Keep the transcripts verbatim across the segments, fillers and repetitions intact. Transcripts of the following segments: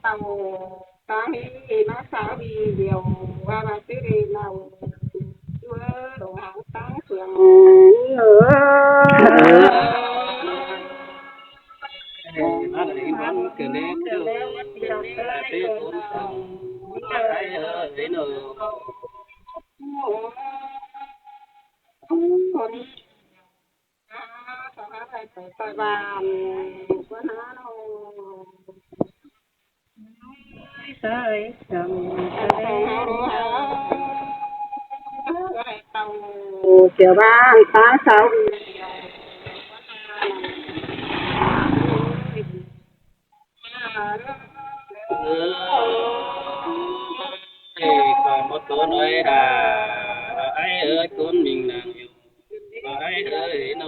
Tau tang hi ma sau hi điêu wa ma sư đi nau chúa đồ hàng tang sương. Kiểu ba ta sao. Ê, còn một số nói là ai ơi con mình là nhiều, và ai ơi nó.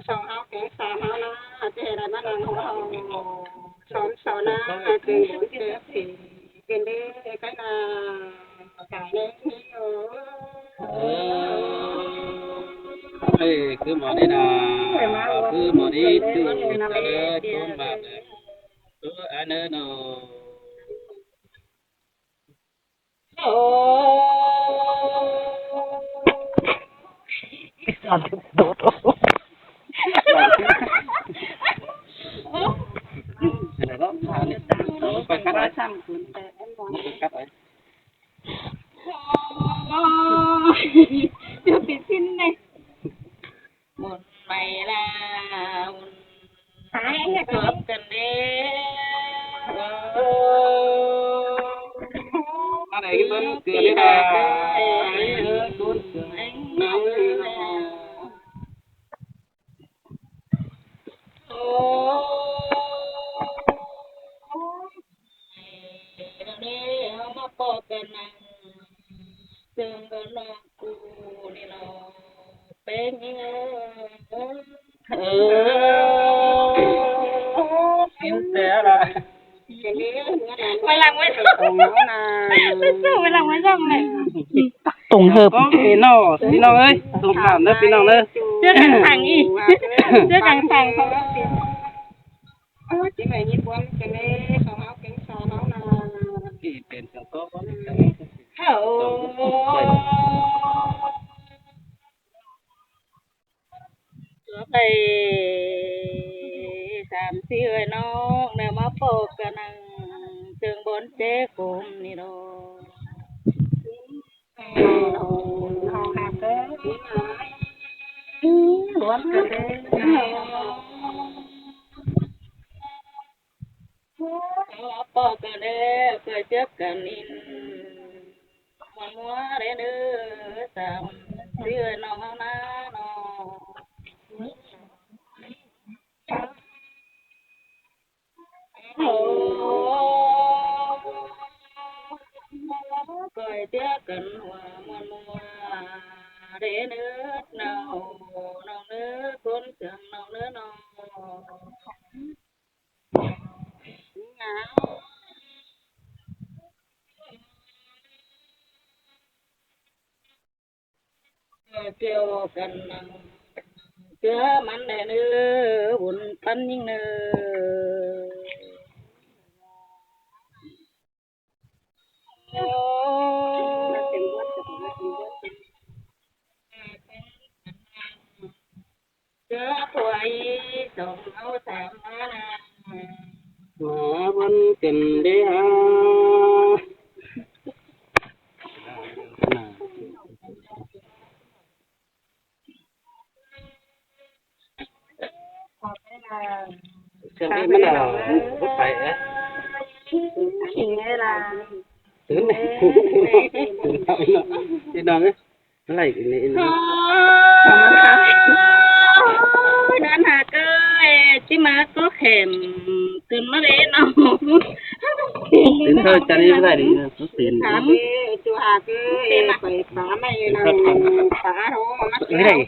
Song hao keng sa hao na, a te da ma nang hao hao. Son so na, a te bon te si. Ken de kai na. Kai ne ni o. Ê, cứ mò đi nè. Cứ mò đi, cứ ta lơ, con mà. Cứ ai nữa nó. Ôi, cho bị xin này. Một mày là một. Ai, ai, ai. Cướp cần đi. Cái này cái bánh cứ đi là. Ai, ơi, con. Anh nói là. Quay lại quay. Let's go, quay lại quay dòng này. Tổng hợp. Có cái nọ, pí ꞌnọng ơi, thông cảm đó, pí ꞌnọng ơi. Chưa căng thẳng ý. Chưa căng thẳng không? Ơ, chị này nhìn quán cái này, sao háo kính sao háo là. Chị biển sương có có cái. Hảo. Phải sắm xí ơi nó, nếu mà phô cái năng, trường bốn chế cũng đi đó. Pok kơ đe, pơ chớp kơ nín. Muôn mua đe nư, sắm, sư ơi nong hao na no. Còi ꞌtía căn hua muôn mua, đe nư nau, nong nư cốn sương nong nư no. Kiêu căn năng, ꞌchưa mắn đe nư, bún pắn ꞌnhính nư. Hả, vẫn cần đi hả? Xem đi, bắt đầu, bắt phải đấy. Chính nghĩa là. Tứ này. Tứ nào đấy? Nó lại cái này. Ôi, nó hả cơ, ê, chứ mà có khèm, cưng nó đấy nó. Đến thôi, cho nên lại đi, nó tiền. Hả? Chú hả cơ, ê, phải phá mày là phá hố, mà mắc cái này.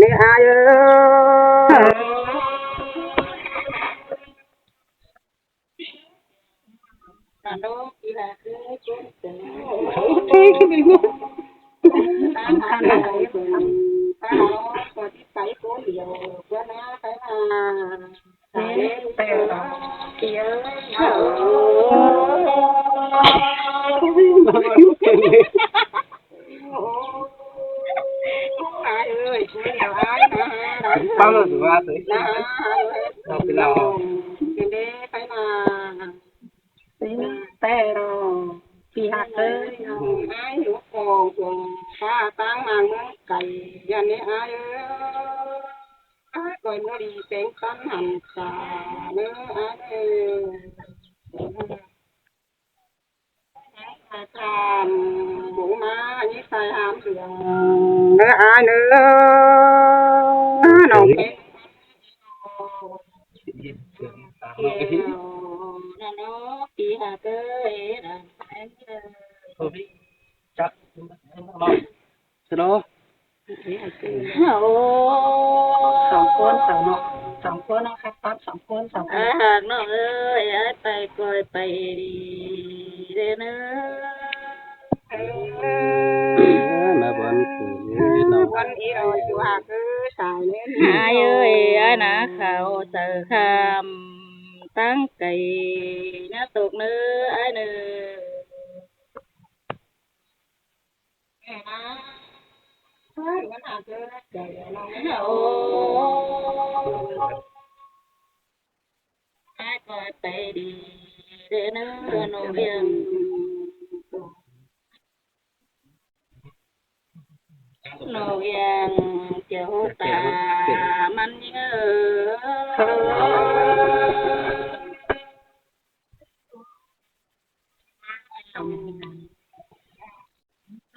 ꞌnớ ai ơi. Păm nó sửa ꞌvá sới. Nó pin nó. Pin đé phái mà. Pin té nó. Pin hák ới. Ai hú khong khong pha táng mang ꞌmướng cai. ꞌDa ꞌnị ai ơi. Ai ꞌcoi ꞌmưa đi peng tắn hẳn sa ꞌnớ ai ơi. Tham bố ꞌmá ꞌnị sai hám sương ꞌnớ ai ꞌnớ. Nong peng. Kiêu, nong nó, pin hák ới, Chắc. Sơ đó. Ôi. Song ꞌcốn song ꞌnọ. Song ꞌcốn ꞌnọ khắp tắm song ꞌcốn song ꞌcốn. Ai hák ꞌnọng ơi, ai pay ꞌcoi pay đi ꞌlế ꞌnớ. Ơ, ꞌmá bón phủ ꞌnị ꞌnọng. Bón ꞌnị ꞌnọng, ꞌchu hák ới, sai ꞌnớ. Ai ơi, ai ꞌná khảu saư kham táng cai ꞌnhá tốc ꞌnớ, ai ꞌnớ. Ai ꞌcoi pay đi ꞌlế ꞌnớ, ꞌnọng ꞌviạk. ꞌNọng ꞌviạk Chảu ta ꞌmắn ꞌnhính ới.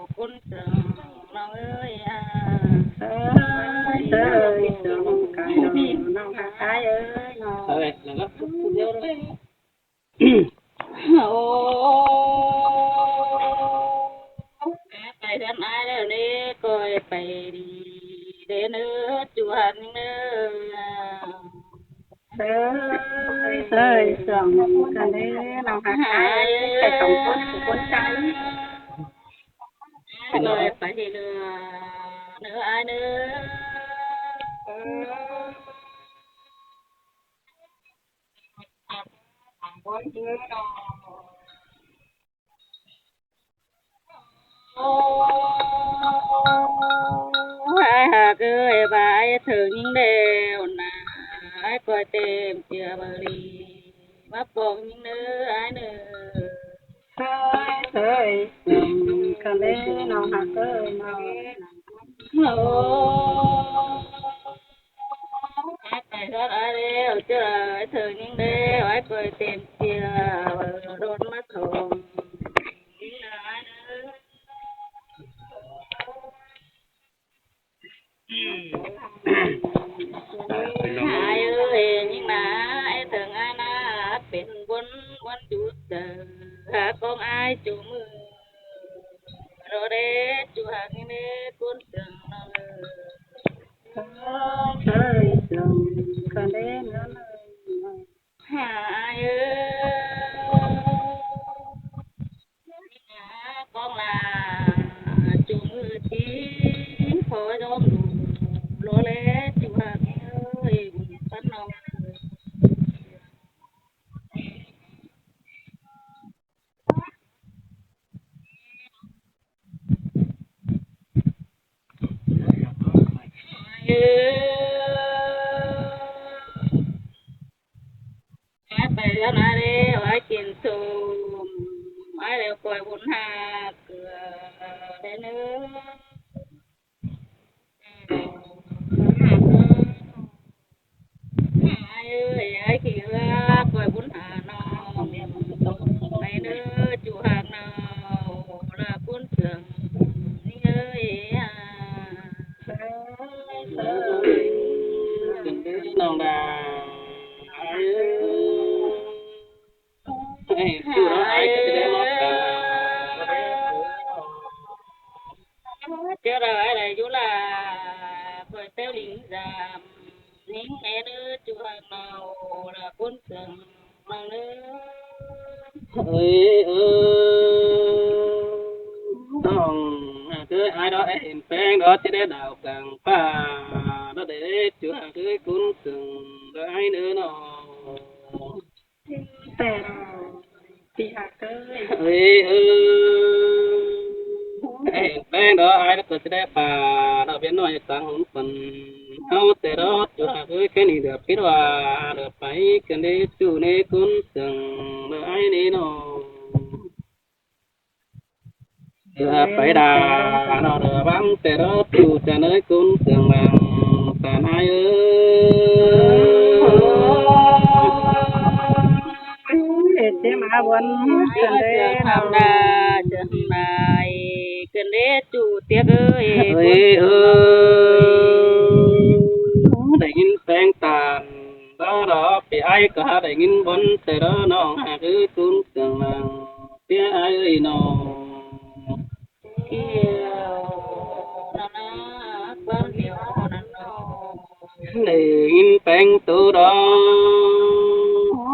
ꞌcốn sương ꞌnọng ơi à. Ơi, ơi, sương cai ꞌnọng ꞌhặc ái ơi ꞌnọng. Ơi, ꞌnọng ꞌhặc. Ô, ái pay ꞌhướn ái ꞌlẹo ꞌnị, ꞌcoi pay đi đé ꞌnớ, ꞌchu ꞌhặc ꞌnị ꞌnớ. Ơi, ơi, sương ꞌnọng ꞌhặc ái, pay song ꞌcốn, ꞌcốn sương. Ái ꞌcoi pay đi ꞌnớ, ꞌnớ ái ꞌnớ. Ái ꞌhặc ơi, ꞌva ái thử ꞌnhính ꞌlẹo ꞌnạ, ái ꞌcoi têm ꞌchưa báu đi, ꞌmá pông ꞌnhính ꞌnớ ái ꞌnớ. Ơi, ơi, ꞌcọ ꞌlẹo ꞌnọng ꞌhặc ơi ꞌnọng. Ô, ái pay ꞌhướn ái ꞌlẹo, ꞌchưa ái thử ꞌnhính ꞌlẹo, ái ꞌcoi têm ꞌchưa, đôn ꞌmá thong. Ái ơi, ꞌnhính ꞌnạ, ái thử ái ꞌnạ, pên ꞌbuôn, ꞌbuôn dú tơ, hák ꞌcóng ái ꞌchu ꞌmự. Ro đé ꞌchu ꞌhặc ꞌnị ꞌcốn sương ꞌnọng ơi. Ơi, sương ꞌcọ ꞌlẹo ꞌnọng ơi. Ái ơi. ꞌCóng ꞌla ꞌchu ꞌmự ꞌchí, pho dóm đu, ro đé ꞌchu ꞌhặc ꞌnị ơi, bun ꞌpắn ꞌnọng ơi. Ái pay ꞌhướn ái ꞌlẹo, ái kin sôm, ái ꞌlẹo ꞌcoi bun ꞌhặc ꞌcọ đé ꞌnớ. Ái ơi, ái kin ꞌcoi bun ꞌhặc ꞌnọng, ái ꞌnớ ꞌchu ꞌhặc ꞌnọng, ꞌlạ ꞌcốn sương ꞌnị ơi à. ꞌNọng đa, ái ơi. Ê, ꞌchu ꞌnọng ái ꞌcọ ꞌchí đé ꞌmá pông. ꞌChớ đaư ái đảy dú ꞌla, ꞌcoi ꞌtẹo ꞌlịnh dăm, ꞌnhính é ꞌnớ ꞌchu ꞌhặc ꞌnọng, ꞌlạ ꞌcốn sương ꞌnọng ꞌnớ. Ơi, ơi, ꞌnọng ꞌhặc ơi, ái đó é hên ꞌpéng đó ꞌchí đé đảo cảng ꞌpá, đó đé ꞌchu ꞌhặc ơi ꞌcốn sương, đó ái ꞌnớ ꞌnọng. Ơi, ơi. Ê, ꞌpéng đó ái ꞌcọ ꞌchí đé pha, đó biên ꞌnọi táng hún pần. ꞌHáu té đó ꞌchu ꞌhặc ơi, ké ꞌnị đảy pít ꞌva, đảy pay ꞌcứn đé ꞌchu ꞌnị ꞌcốn sương, đảy ái ꞌnị ꞌnọng. Đảy pay đa, ꞌnọng đảy báng té đó ꞌchu ꞌchớ ꞌnị ꞌcốn sương ꞌmắn, ꞌtan ái ơi. Ê, ꞌchí ꞌmá bun ꞌcứn đé ꞌnọng đa, ꞌchớ ꞌnị ꞌcứn đé ꞌchu tiếc ơi. Ơi, ơi. Đảy ꞌnghín ꞌpéng ꞌtan, đó đó, pi ái ꞌcọ hák đảy ꞌnghín bun té đó ꞌnọng ꞌhặc ơi ꞌcốn sương ꞌmắn. Tiếc ái ơi ꞌnọng. Đảy ꞌnghín ꞌpéng ꞌtố đó,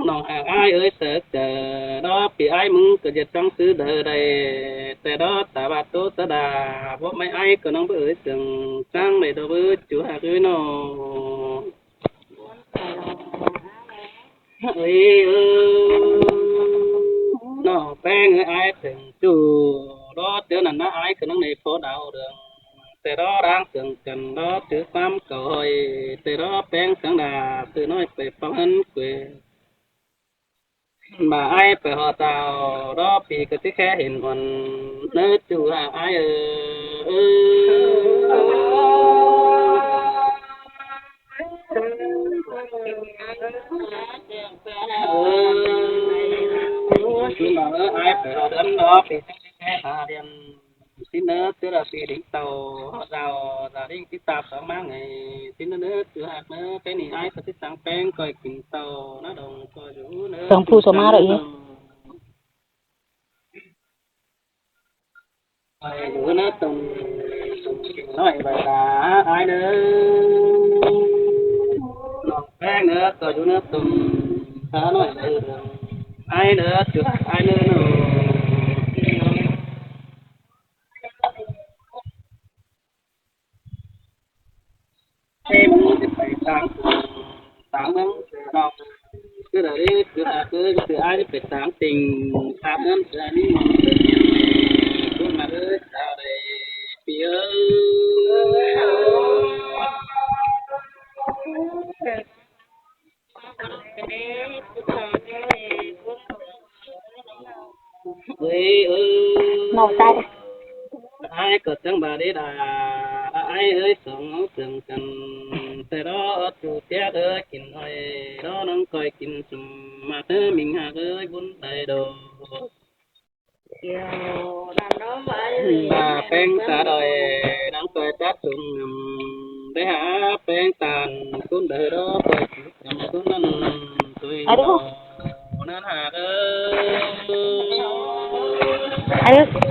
ꞌnọng ꞌhặc ái ơi, ꞌsớ ꞌchớ đó pi ái ꞌmứng ꞌcọ ꞌdệt ꞌchắng ꞌsứ đaư đảy, té đó ta ꞌva ꞌtố ta đa, báu ꞌmí ái ꞌcọ ꞌnọng báu ơi sương, ꞌchắng đảy đó báu ꞌchu ꞌhặc ơi ꞌnọng. Ơi, ơi, ꞌnọng ꞌpéng ơi, ái thử ꞌchu, đó ꞌchớ ꞌnặn ꞌná ái ꞌcọ ꞌnọng đảy pho đao đường. Té đó đang sương căn đó ꞌchớ ꞌquám cảu ꞌhọi, té đó ꞌpéng sướng đa, ꞌsứ ꞌnọi pay póng ꞌhướn quê. ꞋMá ái pay ꞌhọt tao, đó pi ꞌcọ ꞌchí khé hên ꞌhọn, ꞌnớ ꞌchu ꞌhặc ái ơi. Đi đính tàu họ giàu, gia đình tí tạp sóng máng ngày. Xin nữa, nữa, chứ hạt nữa, cái này ai có thích sáng peng, coi kính tàu, nó đồng, coi rú nữa. Tổng phủ số má rồi ý. Coi rú nữa, tổng, tổng nói vậy là ai nữa. Nó peng nữa, coi rú nữa, tổng, ta nói vậy là ai nữa, chứ hạt ai nữa, nó. Em phải táng, táng lắm, lòng. Cứ đợi đi, cứ là cứ, cứ ai phải táng tình, táng lắm, cứ ai đi. Cũng mà cứ sao đây, pi ơi. Ơi, ơi. Nó sai. Ai có tiếng bà đi đà, ai ơi, sống áo trường cần, tê đó, chủ tiết ơi, kín ơi, đó, nắng coi kín sum, mà tớ mình hạt ơi, bốn tay đồ. Bà peng ta đòi, nắng coi tát sum ngầm, để hả peng tàn, cũng đợi đó, coi kín sum, cũng năn, tui Aduh. Đó, năn hạt ơi. Aduh.